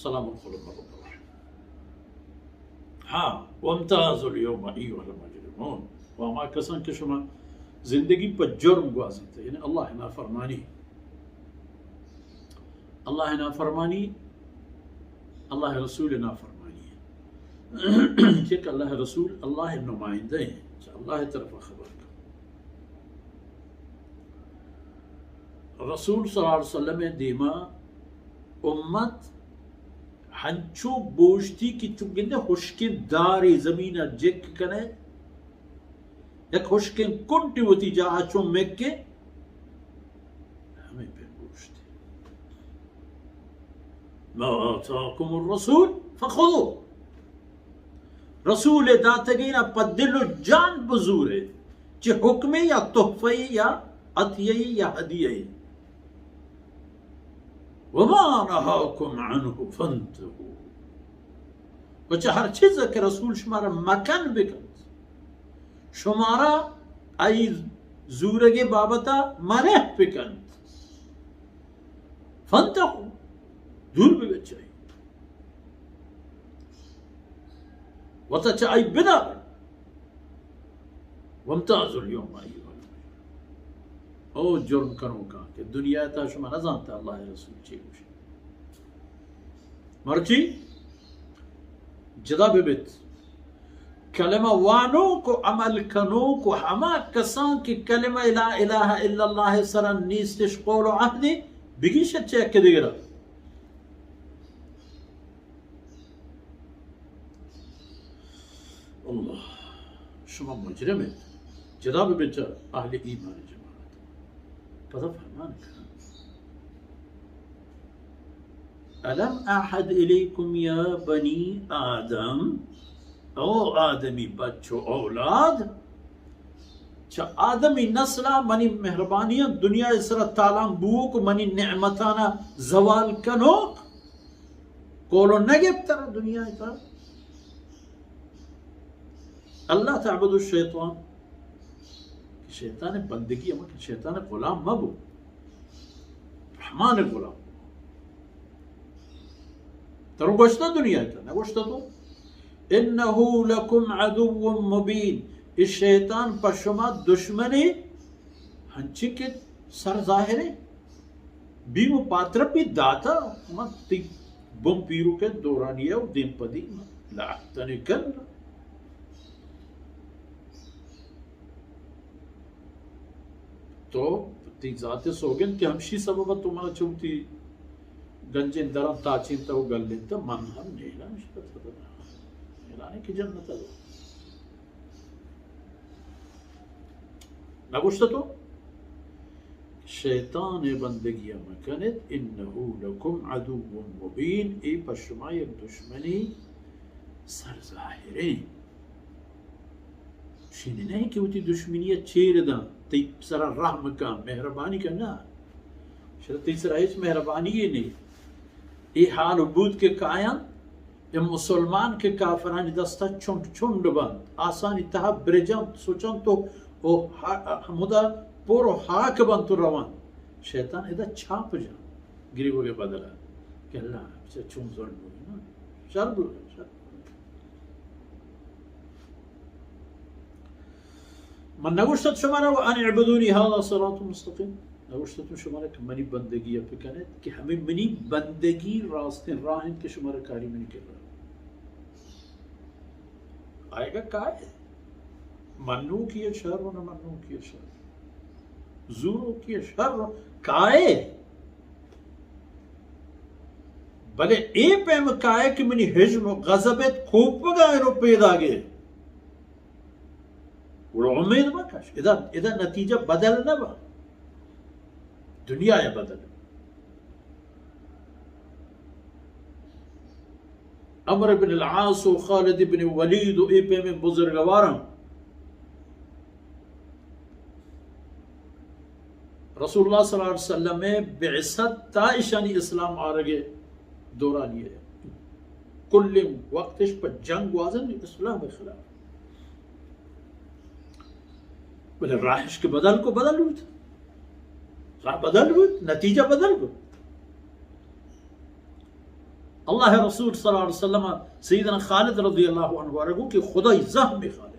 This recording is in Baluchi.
سلام قولا من رب الرحیم. ہاں، وامتازوا الیوم ایھا المجرمون. و ہما کسان کہ شما زندگی پہ جرم گوازینت، یعنی اللہ نافرمانی، اللہ نافرمانی، اللہ رسول نافرمانی. چیک اللہ رسول اللہ نمائندہ ہیں، چہ اللہ طرف خبر کن. رسول صلی اللہ علیہ وسلم دیما امت ہنچو بوشتی کہ چون گندے ہشکیں دارے زمین ء جک کنے، یک ہشکیں کنٹے وتی جاہ ء چون مکے، ہمے پہ بوشتی. ما آتاکم الرسول فخذوه. رسول داتگینا پہ دل و جان بزورے، چہ حکمے یا تحفے یا عطیے یا ہدیے. وما نهاکم عنه فانتهوا. و چہ ہر چیز کہ رسول شمارا مکن بکنت، شمارا ای زورگے بابتا منع بکنت، فانتهوا، دور ببچائی. وتا چہ آئی بدار. وامتازوا الیوم ایھا المجرمون. او جرم کنوکاں کہ دنیا تا شما نزانتا اللہ رسول چی گوشی. مرچی جدا ببیت. کلمہ وانوک و عمل کنوک و ہما کسان کہ کلمہ لا الہ الا اللہ سرا نیستش قول و عہدی، بگیش چہ یک دگرا. اللہ، شما مجرم ات، جدا ببچ اہل ایمان جماعت. پدا فرمان کن، الم اعهد الیکم یا بنی آدم، او آدمی بچ و اولاد، چہ آدمی نسلا منی مہربانیاں دنیا سرا تالان بوک و منی نعمتانا زوال کنوک، کولو نہ گپتر دنیا تا. اللہ تعبد الشیطان، شیطان بندگی مکن، شیطان غلام مبو، رحمان غلام. ترو گوشتا دنیا تا، نہ گوشتا تو؟ انه لکم عدو مبین، اے شیطان پہ شما دشمنے ہنچی کہ سر ظاہرے. بیم و پاترپی داتا، من تی بم پیروکے دورانیہ و دیم پدی من لعتنکن. تو تی ذات سوگند کہ ہمشی سبب تو منا چوتی گنجیں دران تاچین تو گلین تو من ہم نیلان شکت. نیلانے کہ جنت دو. نگوشت تو؟ شیطان بندگی مکنت، انه لکم عدو مبین، اے پہ شما یک دشمنی سر ظاہریں. شینی نہیں کہ وتی دشمنی چیر داں، تی سرا رحم کن، مہربانی کن، نہ. شر تی سرا ہیچ مہربانی نہیں. اے حال بود کہ کایاں اے مسلمان کہ کافرانی دستا چنڈ چنڈ بنت، آسانی تہا برجنت، سوچنت و، و ہا-، ہمودا پر و ہاک بنت و روان. شیطان ادا چھاپ جان، گریوگے بدلا کہ اللہ، بچہ چون ظلم ہوئی نا، شر بو، شر. من نگوشتت شمارا و ان اعبدونی هذا صراط مستقیم. نگوشتتوں شمارا کہ منی بندگی ء بکنت، کہ ہمیں منی بندگی راستیں راہ انت کہ شمارا کاری منی کرا. آئیگا کائے؟ منوکی شر و نہ منوکی شر، زوروکی شر کائے؟ بلے اے پیم کائے کہ منی ہژم و غضب ات کوپگا انو پیداگے. گڑا امید مہ کش. ادا، ادا نتیجہ بدل نہ با. دنیا ء بدل. عمرو بن العاص و خالد بن ولید و اے پیمیں بزرگواراں رسول اللہ صلی اللہ علیہ وسلم ء بعثت تا اشانی اسلام آرگ ء دورانی ء کلیں وقتش پہ جنگ گوازن اسلام ء خلاف. بلے راہش کہ بدل کو، بدل بوت. راہ بدل بوت، نتیجہ بدل بوت. اللہ ءِ رسول صلی اللہ علیہ وسلم ءَ سیدنا خالد رضی اللہ عنہ ءَ را گو کہ خدائی زہم خالد۔